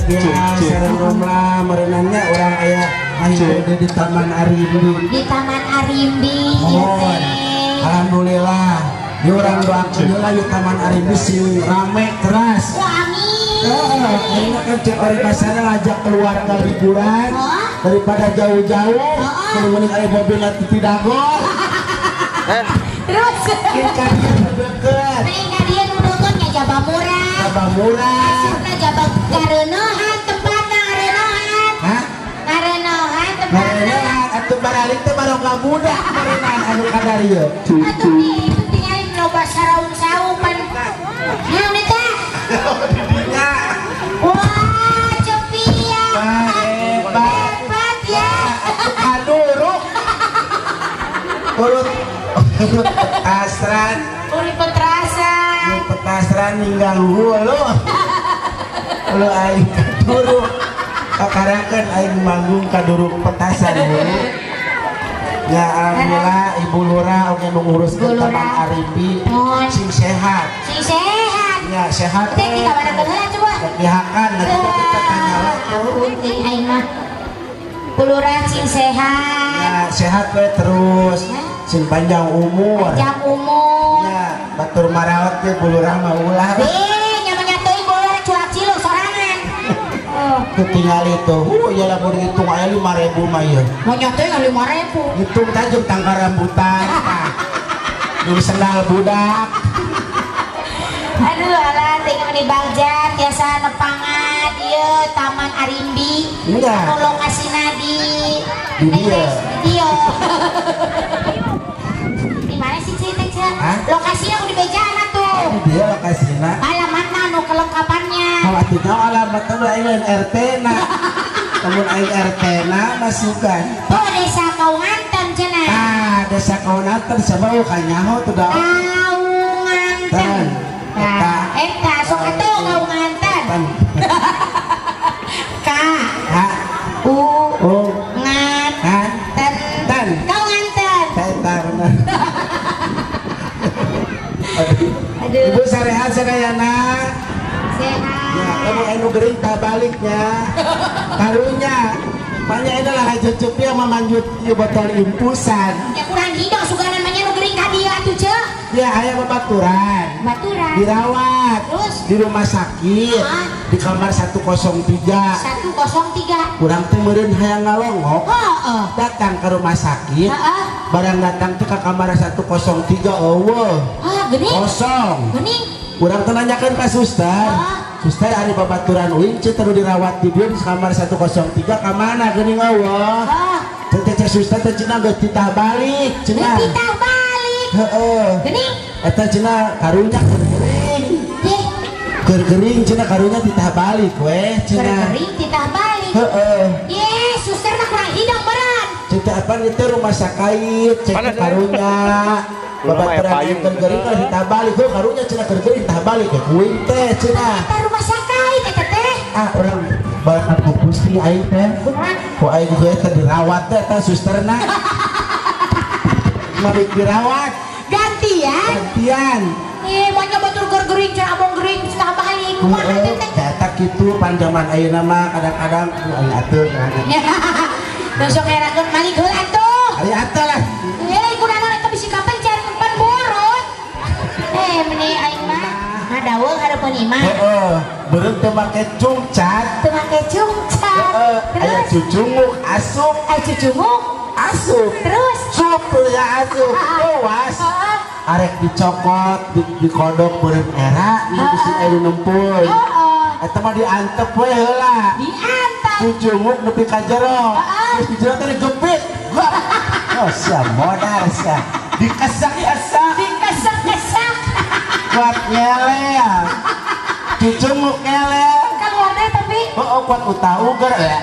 Ya, sareng Romla meureunan nya urang aya aya di Taman Arimbi. Di Taman Arimbi ieu Oh, teh. alhamdulillah. Di urang doakeun heula di Taman Arimbi sing rame keras. Wah, amin. Ayeuna kan cek paribasana ngajak keluarga liburan Oh. daripada jauh-jauh, Oh. mending aya mobil nanti tidak gol. Terus Ieu kan dieu nu deukeut. Neng ka dieu nu deukeut nya jaba murah. Jaba murah. Asupna jaba gareunohan tempatna gareunohan. Hah? Gareunohan tempatna. Ngareunaan atuh baralik teh baroga budak meureunan anu kadarieu. Atuh di itu tinggalin loba saraung-saung pan. Naon eta? Didinya. Wah, cepia. Wah, hebat. Hebat ya. Atuh kaduruk. Urut urut petasan, Uli petrasan. urut petasan ninggang hulu. Hulu aing kaduruk. Kakarakeun aing manggung kaduruk petasan hulu. Ya alhamdulillah, Ibu Lurah oge nu nguruskeun Bu Lurah. Taman Arimbi Mohon. sing sehat. Sing sehat. Ya sehat. Teh kita mana heula coba. Pihakan nanti kita tanya lah. Ampun teh aing mah. Bu Lurah sing sehat. Ya sehat we terus. Sing panjang umur. Panjang umur. Ya, batur marawat ge Bu Lurah mah ulah. Eh, nya menyatuin Bu Lurah cuak ciluk sorangan. Oh, Ketinggal itu. Ya lamun dihitung aya 5000 mah ieu. mau nyatuin 5000. Hitung tajam tangkar rambutan. Tah. Jeung sendal budak. Aduh, alah teh meni bagja tiasa nepangan ieu Taman Arimbi. Enggak. Anu lokasina di Di dieu. Di dieu. Di mana sih cerita Cek? Hah? Lokasinya udah bejana tuh. Di dieu lokasina. Alamatna anu kelengkapannya. Kalau atuh nyaho alamatna mah aing lain RT na. Lamun aing RT na masukan. Oh, Desa Kaunganten cenah. Ah, Desa Kaunganten sabab kanyaho tuh da. Kaunganten. Tan. Eta. Nah, eta sok atuh Kaunganten. Tan. K Ha U U ngan Han ten. Tan. Kaunganten. Eta bener. Aduh. Ibu sarehat sadayana. Sehat. Ya, kamu anu gering tak baliknya. Karunya. Banyak ini lah cucup ya memanjut ieu botol infusan. Ya kurang hidung suganan mah nya nu gering ka dieu atuh ceu. Ya aya babaturan. Baturan. Dirawat. Terus? Di rumah sakit. Ah. Di kamar 103. 103. Kurang teh meureun hayang ngalongok. Heeh. Datang ke rumah sakit. Heeh. Barang datang teh ke kamar 103 eueuh. Ah, geuning. Kosong. Geuning. Kurang teh nanyakeun ka suster. Ah. Suster ari babaturan uing ceu teu dirawat di dieu di kamar 103 ka mana geuning eueuh. Ah, Teh teh suster teh cenah geus titah balik cenah. titah balik. Heeh. Geuning. Eta cenah karunya keur gering. Deh, Keur gering cenah karunya titah balik weh cenah. gering titah balik. Heeh. Ye, suster mah kurang hidung meureun. Cek teh apa itu rumah sakit cek teh karunya. Babaturan payung. keur gering kan titah balik heuh karunya cenah keur gering titah balik ke kuing teh cenah. Eta rumah sakit eta teh. Ah urang barakat ku Gusti aing teh. Ku aing ge teh dirawat teh eta susterna. Mari dirawat Gantian. gantian. Eh, mau batur keur gering cenah abong gering titah balik. Kumaha teh teh? Eta kitu panjaman ayeuna mah kadang-kadang aing atuh. Terus sok ngerakeun malik heula atuh. Ari atuh lah. Eh, kunaon eta bisi kapencar pan borot. Eh, meni aing mah ngadaweung hareupeun imah. Heeh, beureum teu make cungcat. Teu make cungcat. Heeh, aya Terus cucunguk asup, aya cucunguk. Asup. Terus Sup ya asup. Luas. Heeh. Arek dicokot, dikodok beureum era, nu bisi aya nu nempul. Heeh. Eta mah diantep we heula. Diantep. Cucunguk nepi ka jero. Heeh. Terus di jero teh digepit. Wah. Oh, sia modar sia. Dikesak-kesak. Dikesak-kesak. Kuat ngelel. Cucunguk ngelel. Keluar deh tapi Oh, kuat utah uger ya.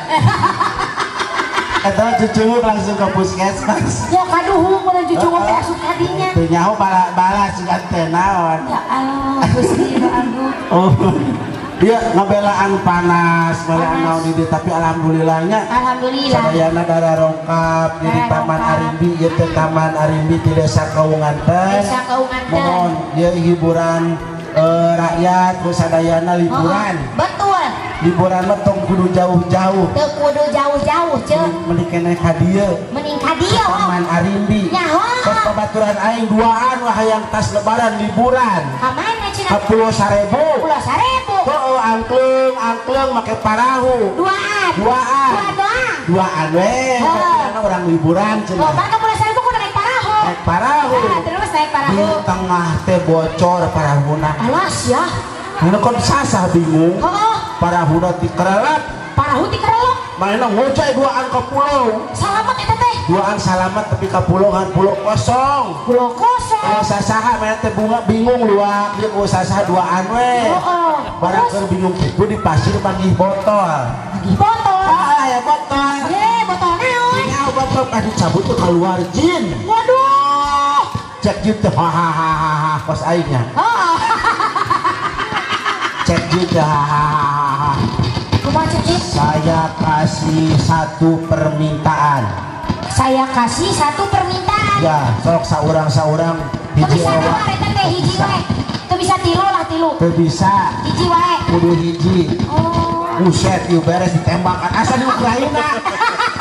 Eta cucunguk langsung ke puskesmas. Ya kaduhung mun cucunguk teh asup ka dinya. Teu nyaho bala-bala sugan teh naon. Ya Allah, Gusti nu agung. Oh. Dia ngabelaan panas, belaan Panas. Naon di dieu, tapi alhamdulillahnya Alhamdulillah. sadayana darah rongkap di Darah Taman rongkap. Arimbi ieu teh Taman Arimbi di Desa Kawunganten. Desa Kawunganten. Mohon ieu hiburan rakyat ku sadayana liburan. Oh, betul. Liburan mah tong kudu jauh-jauh. Teu kudu jauh-jauh, Ceu. Mending keneh ka dieu. Mending ka dieu. Taman Arimbi. Ya, Kos babaturan aing duaan wah hayang tas lebaran liburan. Ka mana cenah? Ka Pulau Sarebu. Pulau Sarebu. Oh, angklung, angklung make parahu. Duaan. Duaan. Dua doang. Duaan we. Oh. Orang liburan Oh, cenah. kan ke Pulau Sarebu kudu naik parahu. Naik parahu. Ah, terus naik Di parahu. tengah teh bocor parahuna. Alas ya. Mana kon sasah bingung. Oh, Parahuna tikerelap. Parahu tikerelep. Mana ngocai duaan ke pulau. Salamet eta teh. Duaan salamet tapi ke pulau kan pulau kosong. Pulau kosong. Kalau sasaha mana teh bunga bingung luak dia ku sasaha duaan we. Oh, Barang terus keur bingung kitu di pasir panggih botol. lagi botol. Ah, ya botol. Eh, botol naon? Ini ah botol aduh cabut tuh keluar jin. Waduh. Cek jin teh hahaha kos aingnya. Oh, Cek jin teh hahaha. Kumaha cek jin? Saya kasih satu permintaan. Saya kasih satu permintaan. Ya, sok saurang-saurang Teu hiji bisa ewa. dua eta teh hiji wae. Teu bisa tilu lah tilu. Teu bisa Hiji wae. Kudu hiji. Oh. Buset, ieu beres ditembakan. Asa di Ukraina,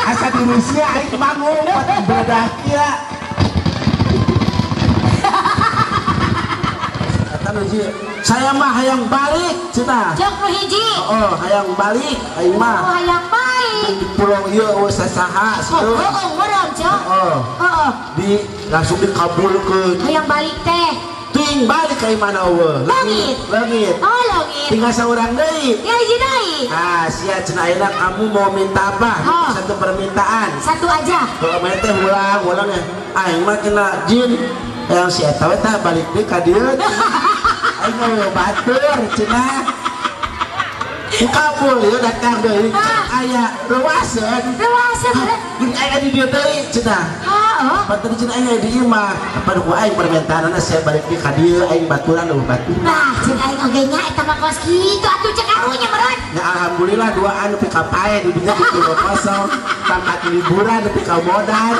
asa di Rusia aing bangun beledah kieu. Eta nu hiji, saya mah hayang balik cenah. Cek nu hiji. Oh, hayang balik aing Oh, mah. hayang balik. Di pulau ieu eueuh sasaha Oh, sieu. oh, meureun cek. Oh, Heeh. di langsung dikabulkeun. Hayang balik teh. Ting balik ka mana eueuh. Leungit. Leungit. Oh, leungit. Tinggal saurang deui. Ya hiji deui. Ah, sia cenah ayeuna kamu mau minta apa? Oh. Satu permintaan. Satu aja. Kalau main teh ulang, ulang ya. Aing mah kena jin. Yang si eta we tah balik deui ka dieu. Aing mah batur cenah. Kabul ieu datang deui. Aya reuaseun. Reuaseun meureun. Geus aya di dieu deui cenah. Heeh. Batur cenah aya di imah. Apa ku aing permintaanna saya balik deui ka dieu aing baturan eueuh batur. Nah, cek aing oge nya eta mah kos kitu atuh cek arunya meureun. Ya alhamdulillah duaan nepi ka pae di dinya di pulau kosong. Tempat liburan nepi ka modal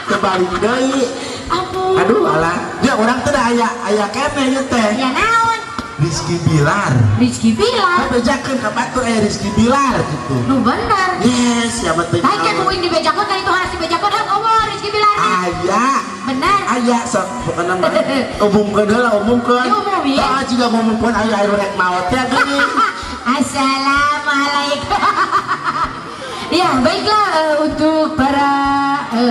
kebalik deui. Ampun. Aduh alah. Ya urang teh da aya aya keneh ieu teh. Ya naon? Rizky Bilar. Rizky Bilar. Bejakeun ka batur aya Rizky Bilar gitu. Nu bener. Yes, siapa teh? Lain kan uing dibejakeun kan itu harus dibejakeun heuh eueuh Rizky Bilar. Aya. Bener. Aya sok pokona mah umumkeun heula umumkeun. Diumumin? Heeh, jiga ngumumkeun aya aya rek maot ya geuning. Assalamualaikum. Ya, baiklah untuk para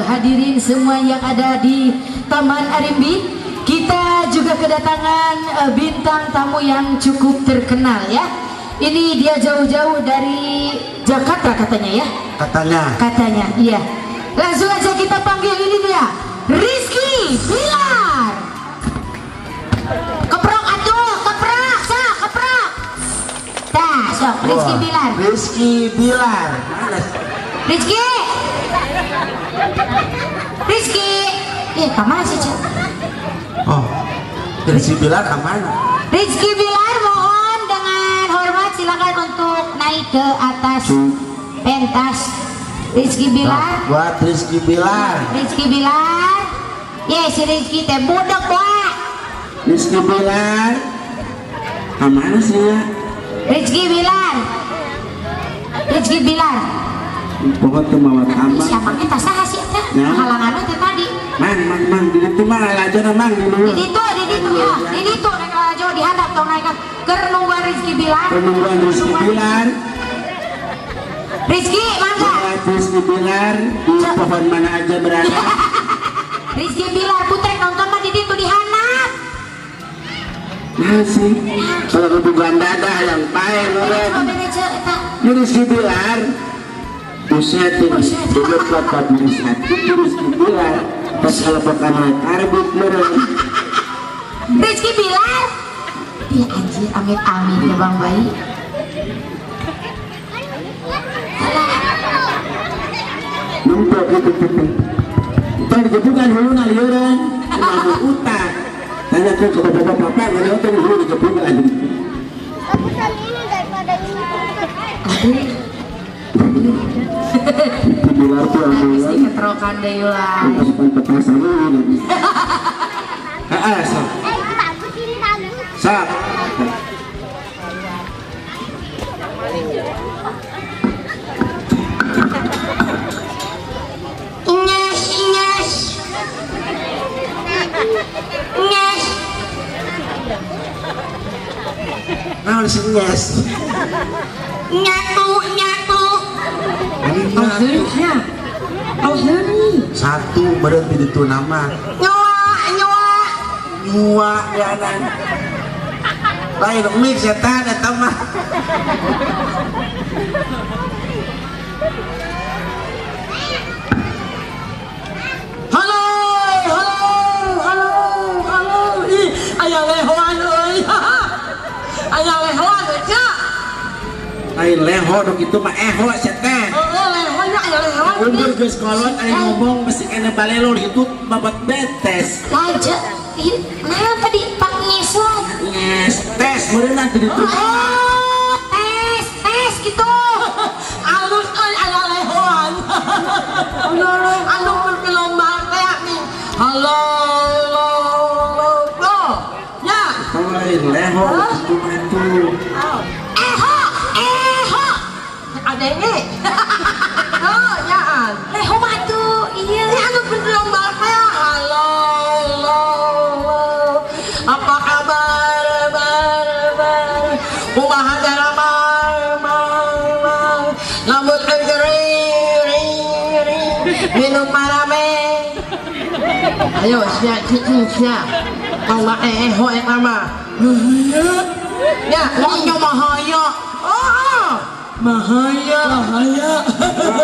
hadirin semua yang ada di Taman Arimbi, kita juga kedatangan bintang tamu yang cukup terkenal ya. Ini dia jauh-jauh dari Jakarta katanya ya. Katanya. Katanya, iya. Langsung aja kita panggil ini dia, Rizky Billar. Keprok atuh, keprok, sok, keprok. Tah, sok Rizky Wah, Billar. Rizky Billar. Mana? Rizky. Rizky. Eh, kamana sih, Cek? Oh. Rizky Billar ke mana? Rizky Billar mohon dengan hormat silakan untuk naik ke atas pentas. Rizky Billar. Nah, buat Rizky Billar. Rizky Billar. Ye, si Rizky teh budak bae. Rizky Billar. Ke mana sih ya? Rizky Billar. Rizky Billar. Pokoknya tuh mawa tambah. Siapa kita saha sih eta? Ya. Halangan teh tadi. Mang, mang, mang, di ditu mah lalajo mang di Di luhur. ditu, di ditu ya. Di ditu naik lalajo di handap tong naik keur nungguan Rizky Billar. Penungguan Rizky Billar. Rizky, mangga. Buat Rizky Billar di pohon mana aja berada. Rizky Billar putrek nonton mah di ditu di handap. Masih. Kalau kebukaan dada yang pae Coba meureun. bere ceu eta. Ini Rizky Billar. Buset ini. Dulu kelapa beli satu Rizky Billar. Pas kalau bukan karbit meureun. Rizky Billar. Ih anjir, amit amit ya Bang Bayi. Alah, Nu Untuk itu itu. Tong digebukan huluna lieureun, kumaha utang. Tanya ke bapak-bapak, nggak tahu hulu digebukan. Bagusan ini daripada ini. Geus diketrokan deui lah. Heeh, sok. Eh, ini bagus, ini bagus. Sok. Nyes nyes. Nyes. Naon sih nyes? Nyatu nyatu. Tos deui sia. Tos deui. Satu meureun di ditu nama. Nyoa nyoa. Nyua ganan. Lain mix setan eta mah. Halo, halo, halo, halo. Ih, aya lehoan euy. Aya lehoan euy, nya. Lain leho dok itu mah eho setan. Heeh, lehoan nya aya lehoan. Umur geus kolot aya ngomong mesti kena balelo itu babat betes. Lanjut. Ih, kenapa di pak nyesot? Nyes tes meureun di ditu. Oh, tes tes gitu. Alus euy aya lehoan. Anu berlomba teh nih. Halo, halo, halo. Lo. Ya. Lain leho itu mah tuh. Eho eho. Adenge. Oh, yaan. Leho mah tuh iya. Ini anu berlomba teh. Halo, halo, halo. Apa kabar, bar, bar? Kumaha daramar, mar, mar. Rambut ri, ri, ri. Minum parame. Ayo, sia, cici, sia. Tong make eho eta mah. Ya, Pokoknya mahaya. oh, bahaya, bahaya.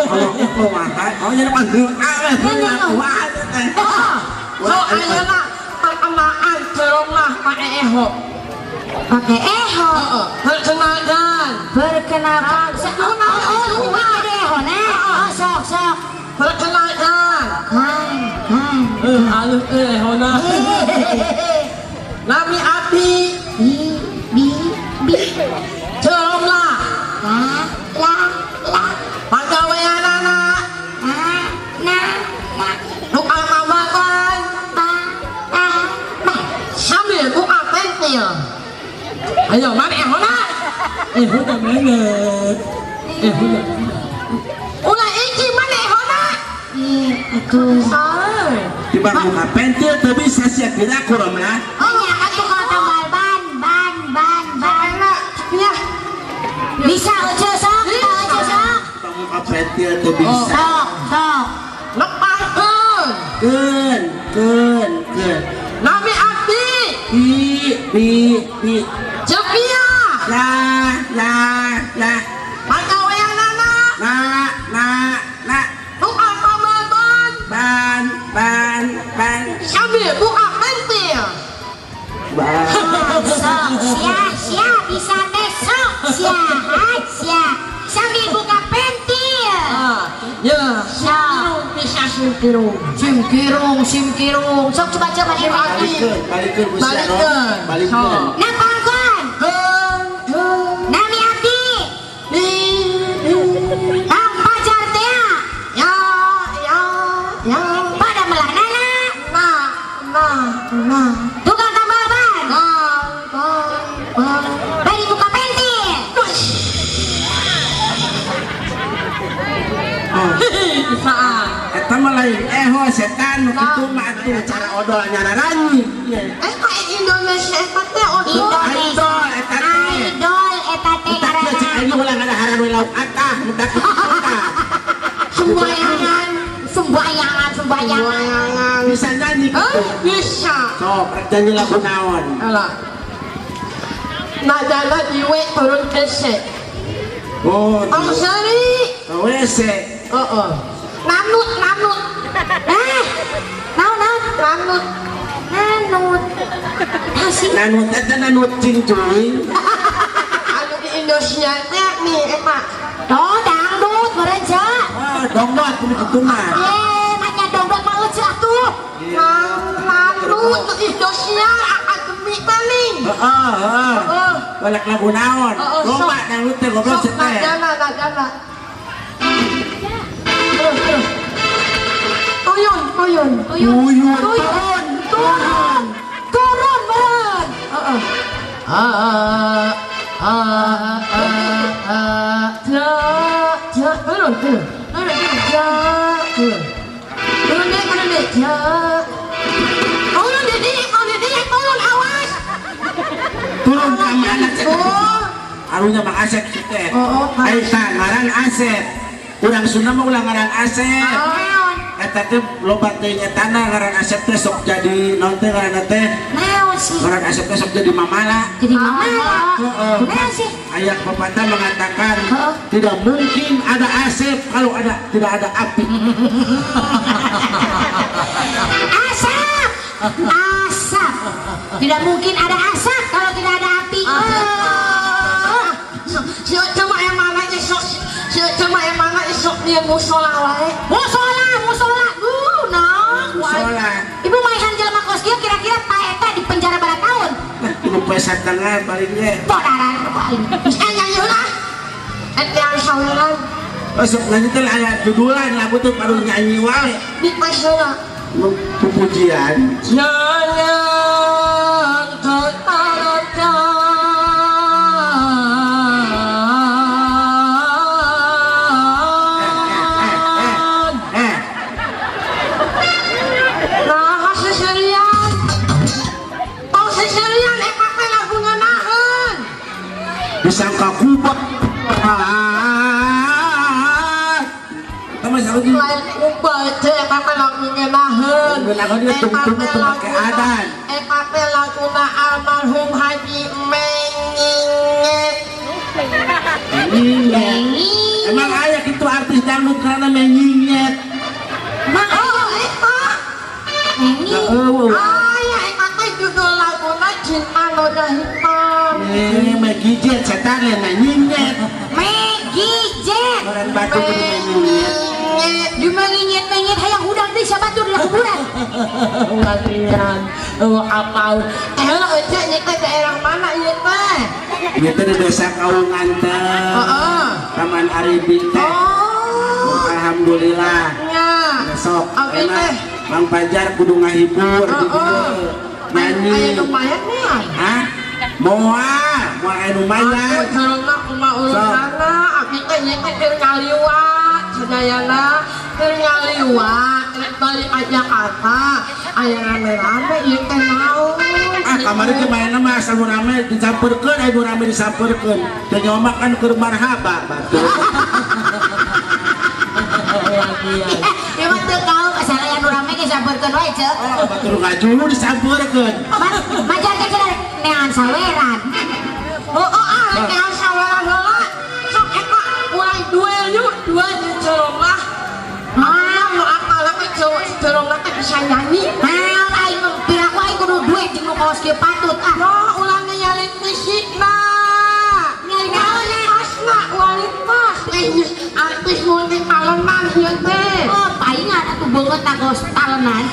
Kalau kumaha, oh jadi panggil ah, wah, teh. So, ayeuna perkenalkan jeromlah make eho. Pakai eho. Heeh, perkenalkan. Perkenalkan. Oh, oh, oh, ada eho nah. Oh, sok sok. Perkenalkan. Kan kan. Halus ehona. Nami abdi B B B. jeromlah La la la. pagaweanana Na na na. tukang mawakan Ba ba ba. sambil buka pentil. Ayo, mana ehona? Ehona mana? Ehona. Ulah iki mana ehona? Ih, atuh. Ah. Tiba buka pentil teu bisa sia kira kurang lah. Oh, ya, atuh kalau tambal ban, ban, ban, ban. Enak, ya. Bisa ojo sok, kita ojo sok. Tiba buka pentil teu bisa. Sok, sok. Lepaskeun. Keun, keun, keun. Nami abdi Bi, bi, bi. Jepia La, la, la. pagaweanana Na, na, na. tukang tambal ban Ban, ban, ban. sambil buka pentil. Ban. Sok, sia, sia, bisa teh sok, sia, hai, sia. Sambil buka pentil. Ah, ya, Sok. bisa singkirung. Simkirung, simkirung. Sok coba coba deh. Balikeun, balikeun ku sia. Balikeun. Balikeun. Napangkeun. Keun, keun, Nami abdi. di, di. Kang Pajar teh. Ya, ya, ya. Pada melanana. Na, na, na. Tukang tambal ban. Ban, ban, ban. Bari buka pentil. Oh. Bisaan. Eta mah lain eho setan nu kitu mah atuh cara odol nyararanyi. Eh, kok Indonesia eta teh odol. Indonesia. Idol eta teh. Idol eta teh Utak teh cek ngaranna. aing ulah ngadaharan we lauk atah utak tah. Sembayangan, sembayangan, sembayangan. Bayangan. Bisa nyanyi Eh, gitu. bisa. Sok rek nyanyi lagu naon? Alah. Nadana diwe turun kese. Oh, Om Sari. WC. Heeh. Nanut, nanut, Eh, naon naon? nanut. Nanut. Naon sih? Nanut eta nanut cing cuy. Anu di Indonesia teh nih eta. Oh, dangdut meureun, Cak. Oh, dongdot kudu kitu mah. Eh, nanya dongdot mah euceuh atuh. Nanglut Indosiar Akademi paling. Heeh, heeh. Heeh. Balak lagu naon? Heeh, Loba sok. dangdut teh goblok Sok teh. nadana nadana. Terus terus. Tuyun tuyun. Tuyun. Tuyun. Tuyun. Turun. Turun meureun. Heeh. Ah ah ah ah ja ja turun turun. Turun, turun. Ja turun. Turun deh turun deh ja. Turun deh turun deh turun awas. Turun ka mana cek? Oh. Arunya Mang Asep sih teh. Oh, oh, Ai tah ngaran Asep. Urang Sunda mah ulah ngaran Asep. Naon? Eta teh loba teh nyatana ngaran Asep teh sok jadi naon teh ngaranna teh? Naon sih? Ngaran Asep teh sok jadi mamala. Jadi mamala. Heeh. Naon sih? Ayat pepatah mengatakan Heeh. tidak mungkin ada asep kalau ada tidak ada api. Asap. Asap. Tidak mungkin ada asap kalau tidak ada api. Oh. Cuma yang mana esok, cuma yang mana esok dia musola wae. Musola, musola. Duh, nah. Musola. Ibu maehan jelema kos kieu kira-kira Pak Eta di penjara berapa tahun? Tilu poe satengah paling ge. Podaran paling. Eh nyanyi lah. Eh yang saweran Oh, sok nyanyi teh aya judulan lagu teh baru nyanyi wae. di pasela. Pupujian. Jangan ketarakan. Eh, Nah, seserian. Tong seserian eh pakai lagu ngeunaheun. Disangka kubah. Teman satu Lain ubah teh pakai lagu ngeunaheun. Ngeunaheun dia tungtung teu make adan. Eh pakai laguna almarhum Haji Menginget. Menyinget. Emang aya kitu artis dangdut karena menyinget. Mang Oh, eta. Mengi. Heeh. Aya eta teh judul laguna Cinta Noda Hitam. Eh, megijet setan lain menyinget. Megijet. Orang batu kudu menyinget. Menginget. Di menginyet menyet hayang hudang deui siapa tuh di kuburan. Latihan. Oh, apa? Eh, lo aja ieu teh daerah mana ieu teh? Ieu teh di desa Kaungan teh. Heeh. Taman Arimbi teh. Oh. Alhamdulillah. Nya. Besok Abi enak. teh. Mang Pajar kudu ngahibur di Heeh. dieu. Nyanyi. Aya lumayan nih. Hah? Moal, moal aya nu Aku mayar. jerona kumaha urusanna, abi teh ieu teh keur ngaliwat sadayana, keur ngaliwat rek balik ka Jakarta, aya rame-rame ieu teh naon. Ah, kamari ge mainna mah asal nu rame disampeurkeun, aya nu rame disampeurkeun. Teu nyomak kan keur marhaba batur. Ya mah teu kau asal aya nu rame ge sampeurkeun wae ceu. Oh, batur ngajulu disampeurkeun. Majar teh cenah neangan saweran. Oh, oh, ah, rek neangan saweran heula. Sok eta urang duel yuk, duel di Jeromah. Ah, nu apal we Jeromah teh bisa nyanyi. Naon aing piraku aing kudu duet jeung nu kaos kieu patut ah. Yo, ulah nyalin fisikna. Nyalin naon ya? Kualitasna, kualitas. Eh, artis multi talenan ieu teh. Oh, palingan atuh beungeut na kaos talenan.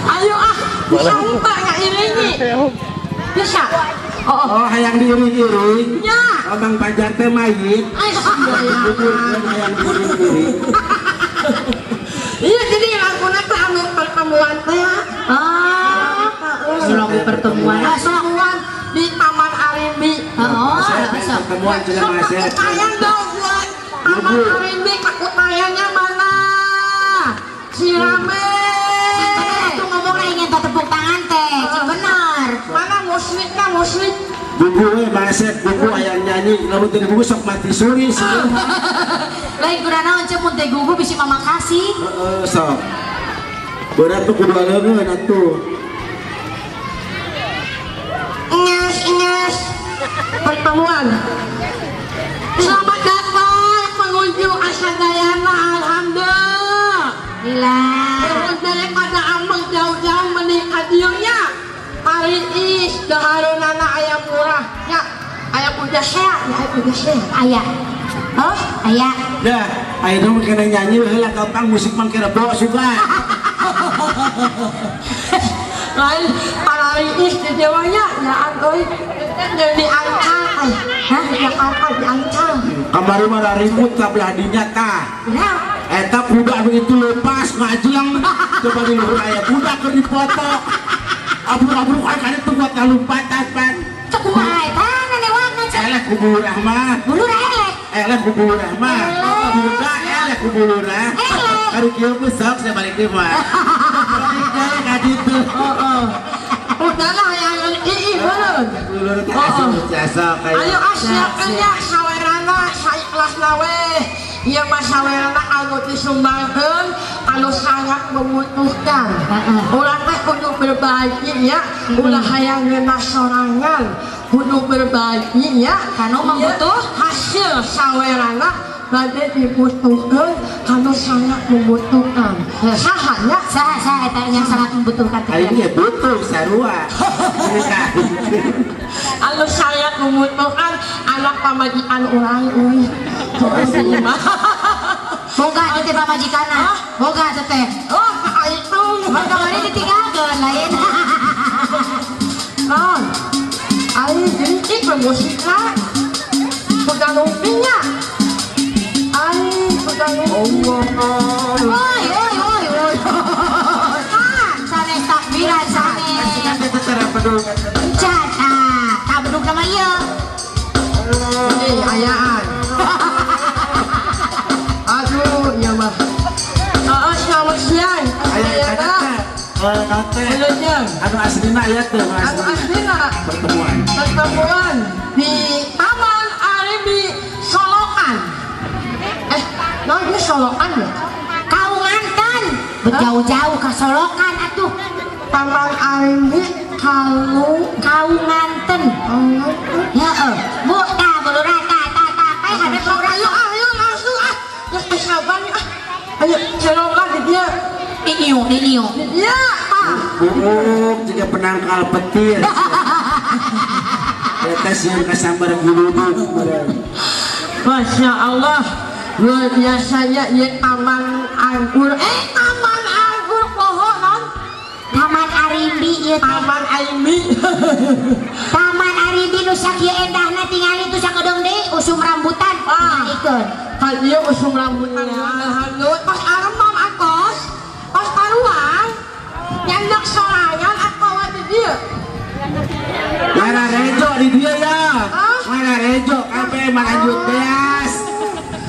Ayo ah, bisa lupa ngairingi. Bisa. Oh, Oh, hayang diiring-iring. Ya. Oh, Mang Pajar teh mayit. Ay, Kuburkeun hayang diiring-iring. Iya, jadi laguna teh anu pertemuan teh. Oh. Lagu pertemuan. Ah, sok. Pertemuan di Taman Arimbi. Oh, Asep, sok. pertemuan cenah Sok Mang Asep. kakutayan dong buat Taman Ibu. Arimbi kakutayannya mana? Si rame. Tuh ngomong ingin tepuk tangan teh, cik bener. Mana musiknya musik? Gugu we Mang Asep, gugu hayang nyanyi. Lamun teu gugu sok mati suri sih. Lain kurang naon cek mun teh gugu bisi mama kasih. Heeh, sok. Berat tuh kudu leungeun atuh. Nges nges pertemuan. Selamat datang pengunjung Asadayana, alhamdulillah. Gila. Terus daripada ameng jauh-jauh menikah dieunya. Hari is dahareunana aya murah nya. Aya kuda sea, ya aya kuda sea. Aya. Hah? Aya. Dah, ayeuna mah kena nyanyi heula gampang musik mah kira bawa suka. Lain para is di Jawanya ya euy. Jadi diangkat. Hah? Di Jakarta diangkat. Kamari mah ribut ka belah dinya tah. Nah, Eta kuda anu itu lepas ngajleng coba di luhur aya kuda keur dipoto. Abur-abur kan itu buat kalompatan pan. Cek kumaha eta nanewakna cek. Eleh ku Bu Lurah mah. Bu Lurah eleh. Eleh ku Bu Lurah mah. Kuda eleh ku Bu Lurah. Eleh. Kari kieu mah sok saya balik deui mah. Balik deui ka ditu. Heeh. Udahlah yang ii bener. Bu Lurah teh asup jasa kayak. Ayo asiapkeun ya sawerana saikhlasna we. Ieu mah sawerana anu disumbangkeun anu sangat membutuhkan. Urang teh kudu berbagi ya, ulah hayang ngeunah sorangan. Kudu berbagi ya. Kanu Ieu membutuh. Hasil sawerana bade dibutuhkeun kanu sangat membutuhkan. Saha nya? Saha saha eta yang sangat membutuhkan teh. Aing ge butuh sarua. Anu sangat membutuhkan anak pamajikan urang euy. Boga teh teh pamajikanna. Boga teh teh. Oh, itu. Mun kamari ditinggalkeun lain. Non. Ai jadi pemusikna. Pegang upinya. Ai pegang Allah. Oi oi oi oi. Sanes takbiran sanes. Kan teh tara pedul. Encan ah, kabedug nama ieu. Eh, ayaan. Aduh, iya mah. Oh, selamat siang. Aya Ayana. eta teh. Naon teh? Wilujeng. Anu aslina aya teh, anu Anu aslina. aslina Pertemuan. Pertemuan di Taman Arimbi Solokan. Eh, non ini Solokan ya? Kaunganten. Berjauh-jauh ka Solokan atuh. Taman Arimbi kalau Kaunganten. Ya eh. Bu, tah Bu Lurah tah tah tah. Kae hadap Bu Lurah. Ayo, ayo langsung ah. Geus sabar ah. Ayo, Solokan di dia. Diniu, diniu. Di dia, Pak. Buuk juga penangkal petir. Eta sieun kasambar guludug. Masya Allah, luar biasanya ya Taman Anggur. Eh, Taman Anggur pohon non. Taman Arimbi ieu teh. Taman Arimbi. Taman Arimbi nu sakieu endahna tingali tuh sakedeung deui usum rambutan. Ah. Tingalikeun. Kan ieu usum rambutan alhamdulillah. Pas aremam akos, pas taruang, nyandak sorangan atawa di dieu. Mana rejo di dia ya. Hah? Mana rejo kabeh malanjut beas.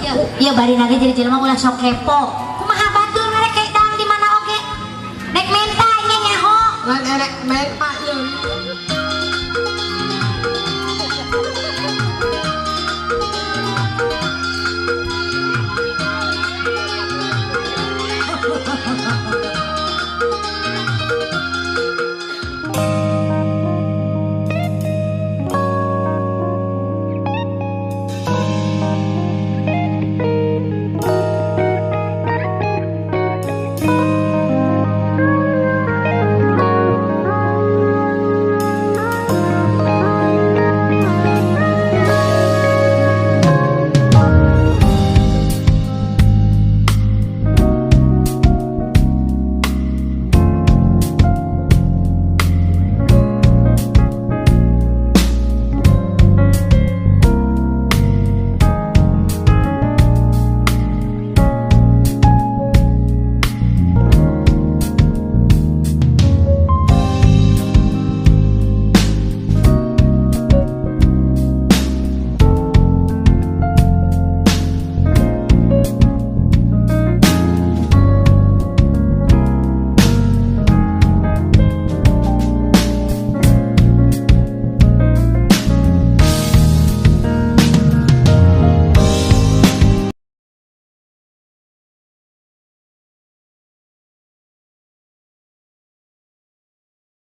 Ieu ieu bari nage jadi jelema ulah sok kepo. Kumaha batur mereka dang di mana oge? Nek menta nya nyaho. Lain erek menta ieu.